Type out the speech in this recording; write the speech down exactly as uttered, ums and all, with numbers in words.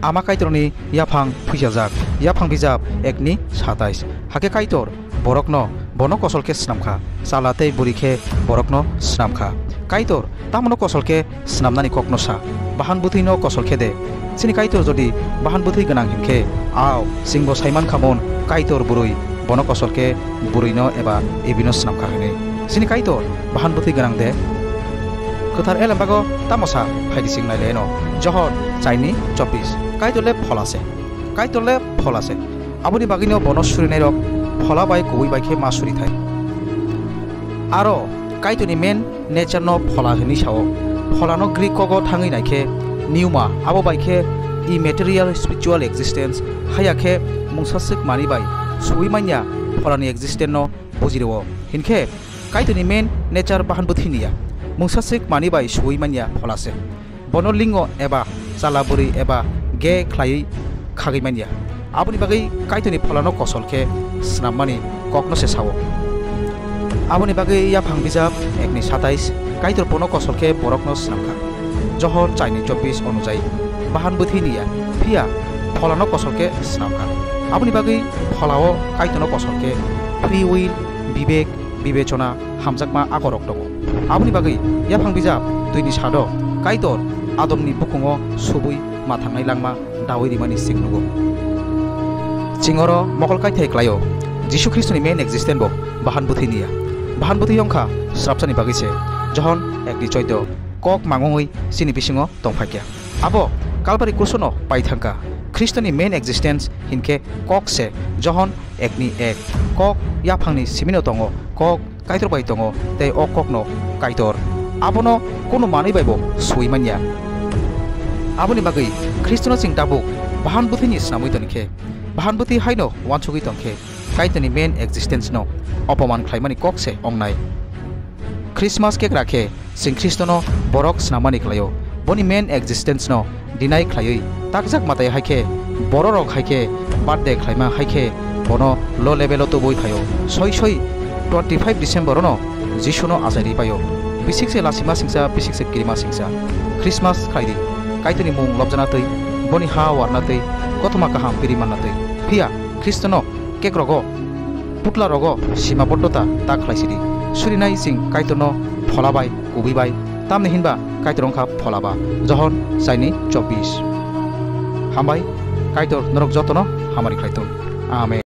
Ama Kaitorni yaphang phuichajak, yaphang bijap ekni satais. Hakhe Kaitor borokno bono kosol khe snam kha, chwla tei bwrwi khe borokno snam kha. Kaitor tamono kosol khe snamnani kokno sa, bahan bwthwino kosol khe de. Chini Kaitor jodi bahan bwthwi gwnang hinkhe, ao, chwngbo saiman kha mon Kaitor bwrwi bono kosol khe bwrwino eba ebino snam kha hwnwi. Chini Kaitor bahan bwthwi gwnang de? Kwthar elembago tamo sa, phaidi chwng nai laino. Johor chaini chobbish. Kaitor le phola se. Kaitor le phola se. Aboni bagwino bono surinairok phola bai kubui bai khe ma suri thai. Aro Kaitorni main nature no phola hwnwi sao. Pholano Greek kogo thangwi nai khe pneuma, abo bai khe immaterial spiritual existence, haya khe mungsa swk manwi bai suwi manya pholani existence no buji rwo. Hinkhe Kaitorni main nature bahan bwthwini ya, mungsa swk manwi bai suwi manya phola se. Bono lingo eba chwla bwrwi eba ge khlaiwi khagwi manya. Aboni bagwi Kaitorni pholano kosol khe snammani kokno se sao. Aboni bagwi yaphang bijap ekni satais, Kaitor bono kosol khe borokno snam kha. Johor chaini chobbish onujai, bahan bwthwini ya, phiya pholano kosol khe snam kha. Aboni bagwi pholao Kaitorno kosol khe free will, bibek, bibechona, hamjakma akorok tongo. Aboni bagwi yaphang bijap twini sado Kaitor Adomni bukhungo subui ma thangnai langma dawi rimani chwng nugo. Chwng oro mokol kaithai klaio, Jisu Khristoni main existence bo bahan bwthwini ya. Bahan bwthwi wngkha srapsani bagwi se. Johon ekni choido, kok mangwi chini bisingo tongphaikha. Abo Kalbari krusono pai thangkha. Khristoni main existence hinkhe kok se. Johon ekni ek. Kok yaphangni simino tongo, kok Kaitor bai tongo, tei o kokno Kaitor. Abono kunu manwi bai bo sui manya. Aboni bagwi Khristono chwng tabuk bahan bwthwini snamwi tongkhe, bahan bwthwi haino uansugwi tongkhe, Kaitorni main existence no opoman khlaimani kok se wngnai. Christmas kekra khe chwng Khristono borok snamani khlaio. Boni main existence no deny khlaiwi takjak matai hai khe bororok hai khe birthday khlaima hai khe bono low level o tubui phaio. Soi soi twenty five December no Jisuno achai ri paio. Bisik se lasima singsa, bisik se kirima singsa. Christmas khlai di. Kaitorni mung lobjana twi, boni ha warna twi, kothoma kaham piri manna twi. Phiya Khristono kekrogo, putla rogo sima boddota ta khlai sidi. Surinai chwng Kaitorno phola bai, kubui bai, tamni hinba Kaitor wngkha phola ba. Johon chaini chobbish. Hambai, Kaitor norok jotono hamari khlai thung. Amen.